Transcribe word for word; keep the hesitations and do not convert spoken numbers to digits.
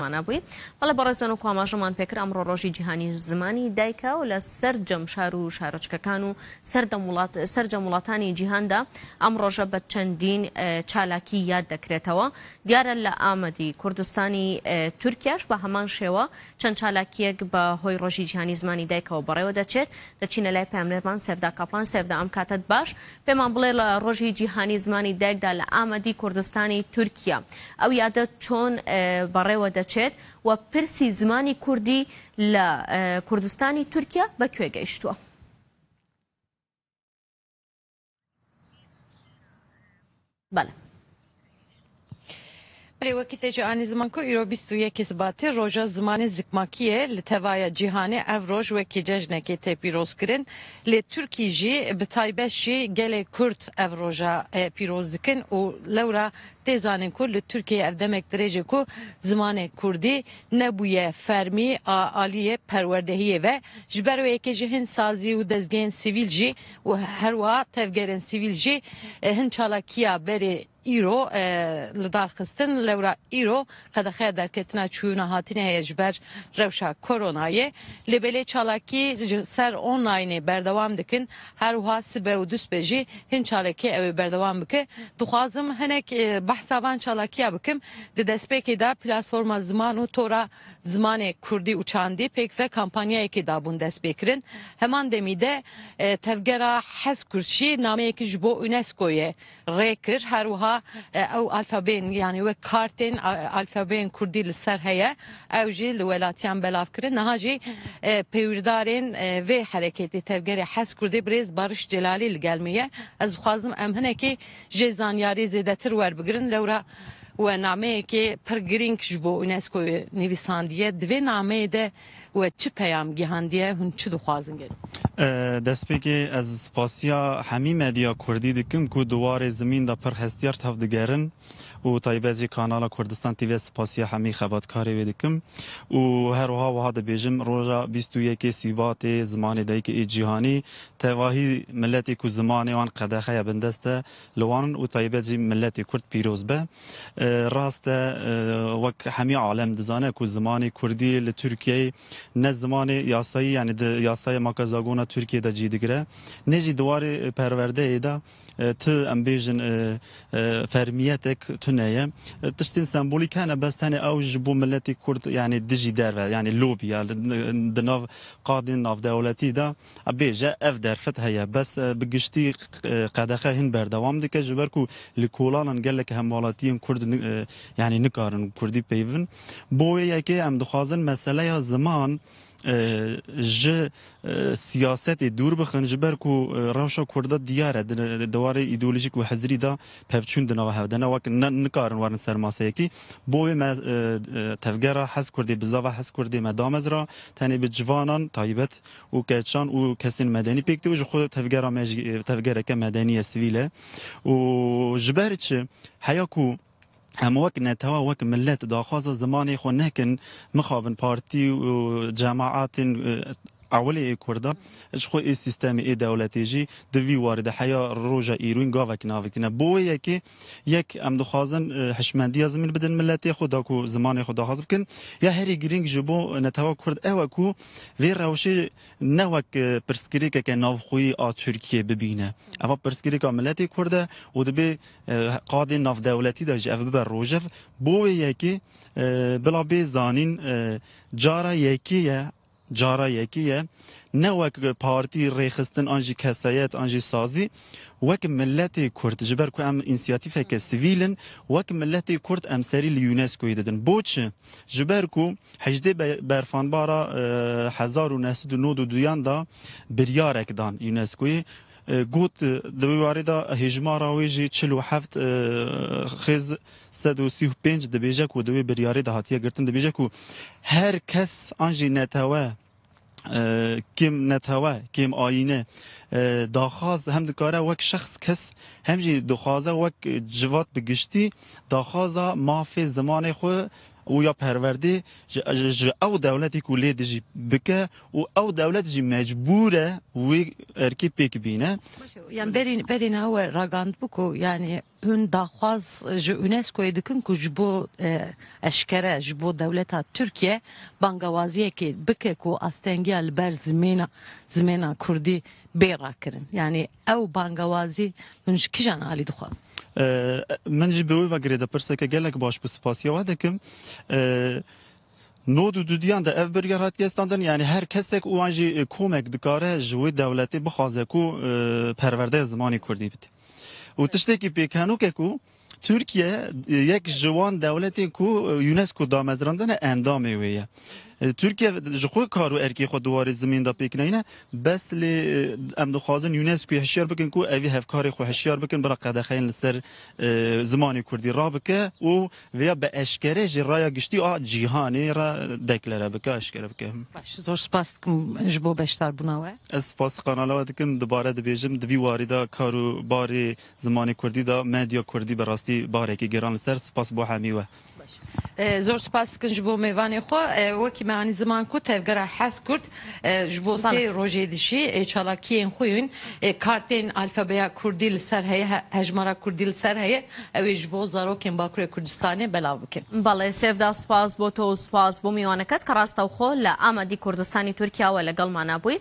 مانە بووی. بەڵێ بەڕێزان، و کاماژەمان پێکرد، ئەمڕۆ ڕۆژی جیهانی زمانی دایکە و لە سەرجەم شار و شارۆچکەکان و سەردەم وڵات، سەرجەم وڵاتانی جیهاندا ئەم ڕۆژە بە چەندین، ئە، چالاکی یاد دەکرێتەوە. دیارە لە ئامەدی کوردستانی، ئە، تورکیاش بە هەمان شێوە چەند چالاکیەک بە هۆی ڕۆژی جیهانی زمانی دایکەوە بەڕێوە دەچێت. دەچینە لای پامنێرمان سێڤدا کاپلان. سێڤدا، ئەم کاتت باش. پێمان بڵێ، لە ڕۆژی جیهانی زمانی دایکدا لە ئامەدی کوردستانی تورکیا ئەو یادە چۆن، ئە، بەڕێوە دەچێت و پرسی زمانی کوردی لە، ئە، کوردستانی تورکیا بە کوێ گەیشتووە؟ بەڵێ. Belê, wekî tê jî anî ziman ku îro bîst û yekê Sibatê roja zimanê zikmakî ye, li tevaya cîhanê ev roj wekî cejnekê tê pîrozkirin. Lê Tirkî jî, bi taybet jî gelê Kurd ev roja, e, pîroz dikin û lewra tê zanîn ku li Tirkiyeyê ev demek dirêj e ku zimanê kurdî nebûye fermî a aliyê perwerdehiyê ve. Ji ber wê yekê jî hin sazî û dezgehên sivîl jî û herwiha tevgerên sivîl jî, e, hin çalakiya berê îro, e, li dar xistin. Lewra îro qedexeya derketina çûyûna hatînê heye ji ber rewşa koronayê. Lê belê çalakî ji ser onlineê berdewam dikin. Her wiha sibe û dusbe jî hin çalakî ew ê berdewam bike. Dixwazim hinek, e, behsa van çalakiya bikim. Di destpêkê de platforma ziman û tora zimanê kurdî û çandî pêk ve kampanyayekê dabûn destpêkirin. Heman demî de, e, tevgera Hezkurd jî nameyekî ji bo UNESCOyê rê kir. Her wiha, e, ew alfabeyên, yanî wek kartên, a, alfabeyên kurdî li ser heye. Ew jî li welatiyan belav kirin. Niha jî, e, pêwîrdarên, e, vê hereketê tevgerê Hezkurdê birêz Bariş Celalî li gel me ye. Ez dixwazim em hinekî jê zanyarî zêdetir werbigirin. Lewra we nameyekê pir girîng ji bo UNESCOyê nivîsandiye. Di vê nameyê de we çi peyam gihandiye, hûn çi dixwazin gelî? E, destpêkê ez spasiya hemî medya kurdî dikim ku di warê zimîn de pir hestiyar tevdigerin û taybet jî kanala Kurdistan T V spasiya hemî xebatkarê wê dikim û her wiha wiha dibêjim, roja bîst û yekê Sîbatê zimanê dayikê ê cîhanî, tevahî miletê ku zimanê wan qedexe ye, bindest e, li wan û taybet jî miletê Kurd pîroz be. E, rast e, e, wek hemî alem dizane ku zimanê kurdî li Tirkiyeyê ne zimanê yasayî, yanî di yasaya makazagona Tirkiyê de cî digire, ne jî di warê perwerdeyê de, e, tu, em bêjin, e, e, fermiyetek tune ye. E, tiştên sembolîk hene, bes tenê ew ji bo miletê Kurd, yanî dijî derve, yanî lobby ya li, di nav qadên navdewletî de, e, bêje ev derfet heye. Bes, e, bi giştî, e, qedexe hin berdewam dike, ji ber ku li kolanan gelek hemwelatiyên Kurd ni-, e, yanî nikarin Kurdî peyvin. Bo wê yekê em dixwazin meseleya ziman, e, ji, e, siyasetê dûr bixin, ji ber ku, e, rewşa Kurda diyar e, di, di warê îdeolojîk û hizrî de pevçûn di nava hev de ne, wek ne, nikarin werin ser maseyekî. Bo wê me, e, e, tevgera Hezkurdê, bizava Hezkurdê me damezra, tenê bi civanan taybet û keçan û kesên medenî pêk tê û ji xwe tevgera me jî, e, tevgereke medenî ye, sivîl e. Û ji ber çi? Heya ku em wek netewa, wek milet daxwaza zimanê xwe nekin, mixabin partî û cemaatên, e, ewilê ê Kurda, ji xwe ê sîstemê ê dewletê jî di vî warî de heya roja îroyîn gavek navêtîne. Bo wê yekê, yek em dixwazin, e, hişmendiya zimîn bidin miletê xwe, da ku zimanê xwe daxwaz bikin. Ya herî girîng ji bo netewa Kurd ew e ku vê rewşê ne wek, e, pirsgirêkeke navxweyî a Tirkiyê bibîne. Eva pirsgirêka miletê Kurd e û dibê, e, qadên navdewletî de jî ev bibe rojev. Bo wê yekê, e, bila bê zanîn, e, cara yekê ye, cara yekê ye, ne wek partî, rêxistin an jî kesayet an jî sazî, wek miletê Kurd, ji ber ku em însiyatîfeke sivîl in, wek miletê Kurd em serî li UNESCOyê didin. Bo çi? Ji ber ku hejdê be-, berfanbara, e, hezar û neh sed û nod û duyan de biryarek dan UNESCOyê. E, got, e, di wê warê de hêjmara wê jî çil û heft, e, xêz sed û sî û pênc dibêje ku di wê biryarê de hatiye girtin, dibêje ku her kes an jî netewe, e, kêm netewe, kêm ayîne, e, daxwaz hem dikare wek şexs kes, hem jî dixwaze wek civat bi giştî daxwaza mafê zimanê xwe û ya perwerdê ji, ji, ji ew dewletê ku lê dijî bike û ew dewlet jî mecbûr e wê erkê pêk bîne. Baş e, yani berî, berî niha we ragandibû ku yani hûn daxwaz ji UNESCOyê dikin ku ji bo, e, eşkere, ji bo dewleta Tirkiye bangawaziyekê bike ku astengiya li ber zimêna, zimêna Kurdî bê rakirin. Yanî ew bangawazî hûn ji kijan alî dixwazin? E, min jî bi wê ve girêde pirseke gelek baş bi spasiya we dikim. E, nod û dudiyan de ev biryar hatiye standin, yanî her kesek û an jî, e, komek dikare ji wê dewletê bixwaze ku, e, perwerdeya zimanê Kurdî bide. Û tiştekî pêkenok e ku Tirkiye, e, yek ji wan dewletên ku, e, UNESCO damezrandine endamê wê ye. E, Tirkiye ji xwe kar û erkê xwe di warê zimên de pêk neyne, bes lê, e, em dixwazin UNESCOyê hişyar bikin ku evî hevkarê xwe hişyar bikin, bira qedexeyên li ser, e, zimanê Kurdî rabike û vêya bi eşkere jî raya giştî a cîhanê re deklare bike, eşkere bike. Baş, zor spas dikim ji bo beşdarbûna we. Ez spas kanala we dikim, dubare dibêjim, di vî warî de kar û barê zimanê Kurdî de, medya Kurdî bi rastî barekî giran li ser. Spas bo hemî we. E, zor spas dikin ji bo mêvanê xwe. E, wekî me anî ziman ku tevgera Hez Kurd, e, ji bo Bale. sê rojê dişî, e, çalakiyên xwe yên, e, kartên alfabeya Kurdî li ser heye, he-, hejmara Kurdî li ser heye, ew ê ji bo zarokên Bakurê Kurdistanê belav bikin. Bale, Sevda, spas bo to û spas bo mîwaneket ke rastewxo li Amedî Kurdistanî Tirkiya we legelmana bûy.